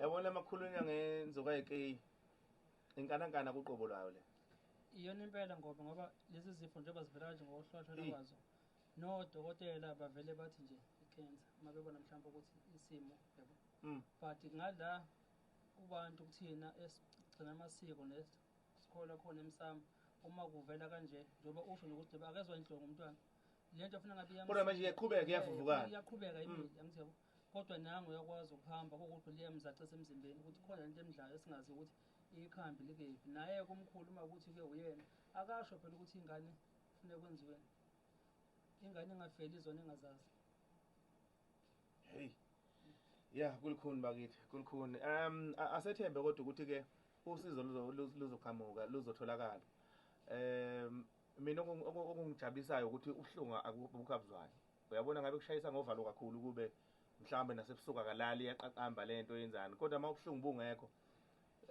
Yabona, makhulunywa ngenzuka yekeyi, inkanankana kuqobo lwayo le. Iyona impela, ngoba lezi zifo njengoba zivela kanje ngokuhlolwa Eyi. kwazo, nodokotela bavele bathi nje i-cancer uma bebona mhlawumbe ukuthi isimo, yabo. But ngala kubantu kuthina esigcina amasiko nesikholwa khona emsamo, uma kuvela kanje, njengoba usho nokuthi akezwa inhlungu umntwana, le nto afuna ngabe Kodwa manje iyaqhubeka, iyavuvukala. Iyaqhubeka imile, angithi, yabo. Kodwa nangu uyakwazi ukuhamba, kokuthi liyamzacisa emzimbeni ukuthi khona lento emdlayo esingazi ukuthi ikhambi likephi. Naye kumkhulu uma ukuthi-ke uyena akasho phela ukuthi ingane kufuneka kwenziweni, ingane ingafeli izona engazazi. Hey. Ya, kulikhuni bakithi, kulikhuni. Asethembe kodwa ukuthi ke usizo luzoqhamuka, luzotholakala. Mina okungijabulisayo ukuthi ubuhlungu akubukabuzwayo. Uyabona, ngabe kushayisa ngovalo kakhulu kube mhlawumbe nasebusuku akalali, iyaqaqamba lento yenzani. Kodwa uma ubuhlungu bungekho,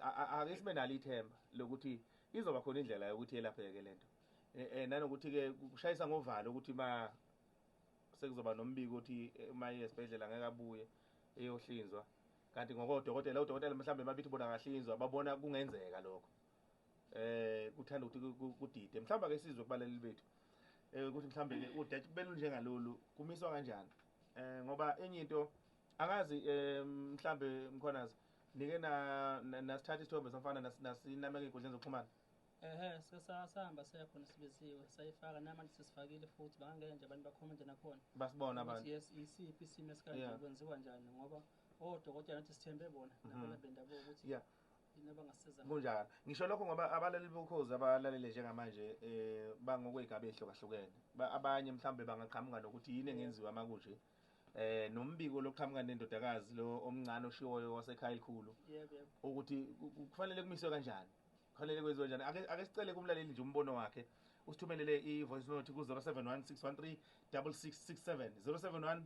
ake sibe nalo ithemba lokuthi izoba khona indlela yokuthi yelapheke lento. Nanokuthi ke kushayisa ngovalo ukuthi ma sekuzoba nombiko ukuthi uma iye esibhedlela ngeke abuye eyohlinzwa, kanti ngokodokotela, udokotela mhlawumbe mabithi bona ngahlinzwa, babona kungenzeka lokho, kuthanda ukuthi kudide. Mhlawumbe ake sizwe kubaleli bethu ukuthi mhlawumbe ke udaba belu njengalolu kumiswa kanjani, ngoba enye into angazi, mhlawumbe Mkhonazi, nike na nasithatha isithombe somfana nasinameka ey'nkundleni zokuxhumana? Ehhe, sike sahamba saya khona, sibiziwe, sayifaka, namanje sesifakile futhi. Bangangena nje abantu bakhomente nakhona basibona ukuthi abantu. Yes, isiphi isimo esikanje, kwenziwa njani, ngoba odokotela nathi sithembe bona nabona bendabuko ukuthi yini abangasiza. Kunjalo, ngisho lokho ngoba abalaleli bokhozi abalalele njengamanje bangokwey'gaba ey'hlukahlukene. Abanye mhlawumbe bangaqhamuka nokuthi yini engenziwa makunje, nombiko lokuqhamuka nendodakazi lo omncane oshiwoyo wasekhaya elikhulu yebo yebo ukuthi kufanele kumiswe kanjani, kufanele kwenziwe njani. Ake sicele kumlaleli nje umbono wakhe, usithumelele i-voice note ku-071 613 6667, 071.